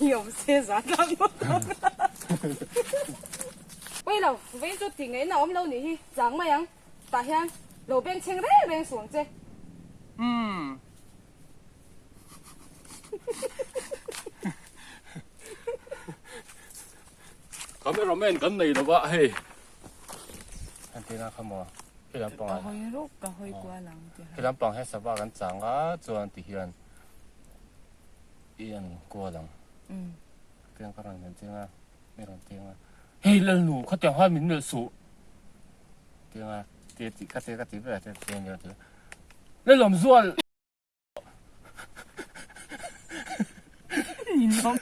Hi awm se zan tlak ngawt dawn a. Pawi lo, vawiin chu tih ngaihna awm lo nih hi, chang mai ang. Tah hian lo beng chheng reng reng suh ang che. Umm. Cameraman kan nei lo va hei. An tina kha maw he lampang ah. Ka hawi ruk ka hawi kual ang ti He lampang hian sava kan chang a chuan ti hian i an kual ang. Tiang ka rawn en chiang a mi rawn tiang a hei lalnu khatiang khan min melh suh tiang a ti ti ka ti ka ti ber a tiang hian Lalawmzual. Ninawm.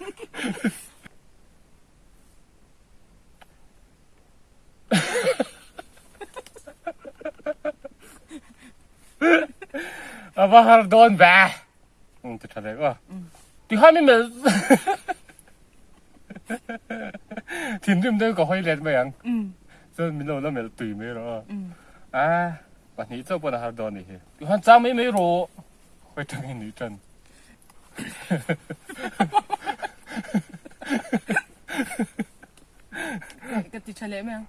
A va har dawn ve. Um ti tha ve ko. Ti khan mi mel. Thinrim deuh ka hawi let mai ang. Chuan min lo la melh tui mai rawh. A Pahnih chauh pawn a har dawn nih hi. I han chang mai mai rawh. Hawi tangin nih tan. Ka ti tha leh mai ang.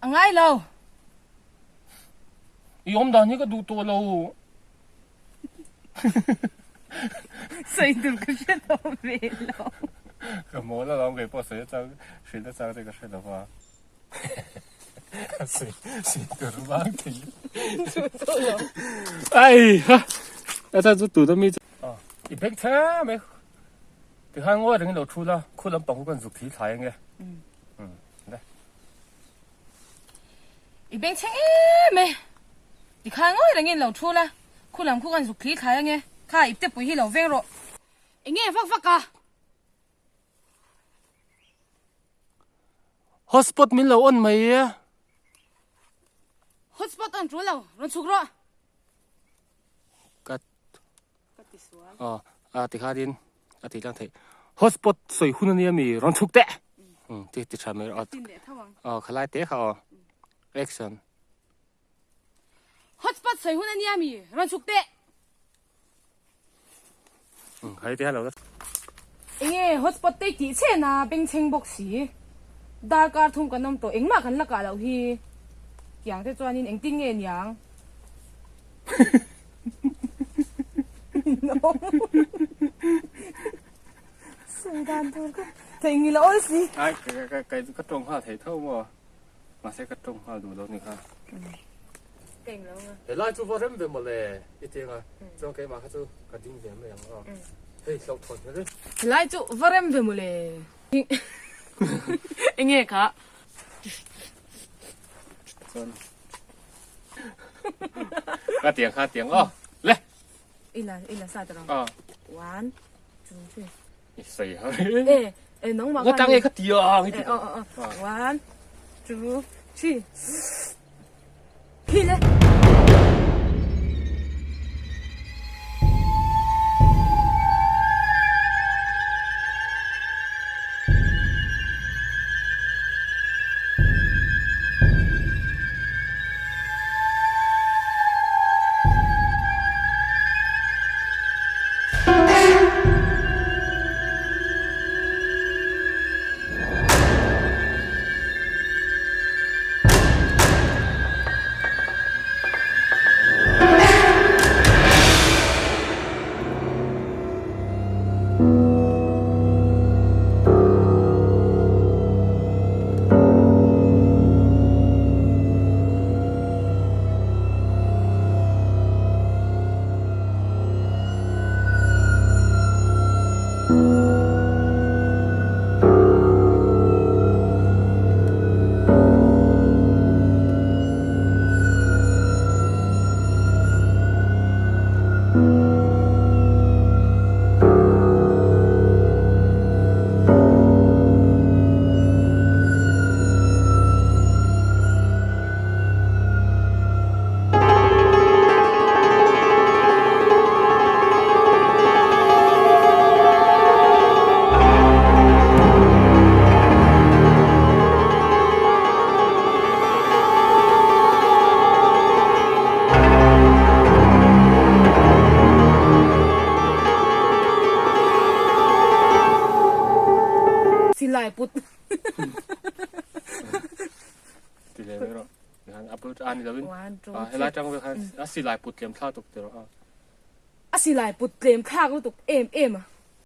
A ngai lo. I awm dan hi ka duh tawh lo. Sawi tur ka hre tawh ve lo. Ka mawl alawm kei pawh sawi achang hrilh achang te ka hre lo va. Ai ha a chan chu tuna mi chu i beng che mai tikhan ngawi rengin lo thu la khu lampang khu kan zuk thli thlai ange le i beng chheng em e tikhan ngawi rengin lo thu la khu lam khu kan zuk thli thlai ange kha ipte pui hi lo veng rawh enge vak vak a. Hotspot min lo on mai e. Hotspot on tul lo, rawn chhuk rawh. Ka Ka ti sual. Aw, a ti khanin a ti tlang theih. Hotspot sawi hun ania mi rawn chhuk teh. Um, ti ti tha mai rawh. Tin leh tho ang. Aw, khalai te kha aw. Action. Hotspot sawi hun ania mi rawn chhuk teh. Enge hotspot te tih chhen a bengchheng bawk si. Darkar thum kan awm tawh engmah kan la kah loh hi. Tiang te chuanin engtin nge niang. Sawi dan tur ka theihnghilh a awl si. Ai ka tawng nghal thei tho maw. Mahse ka tawng nghal duh lo ni kha. Helai chu va rem ve mawle i ti anga chuan keimah kha chu ka ding ve mai ang aw. Hei hlauh thawn hmel e. Helai chu va rem ve mawle. Enge kha? Chuan ka tiang kha tiang aw. Le. Ila ila sa ta rang. One, two, three. I sawi har. E e nangmah khan. Tang e kha tiang i ti. One, two, three. Hi le. silai put. Ti leh mai rawh. Tikhan a bul a ni lovin helai tang vel khan a silai put tlem thlak tuk ti rawh a. A silai put tlem thlak lutuk em em a.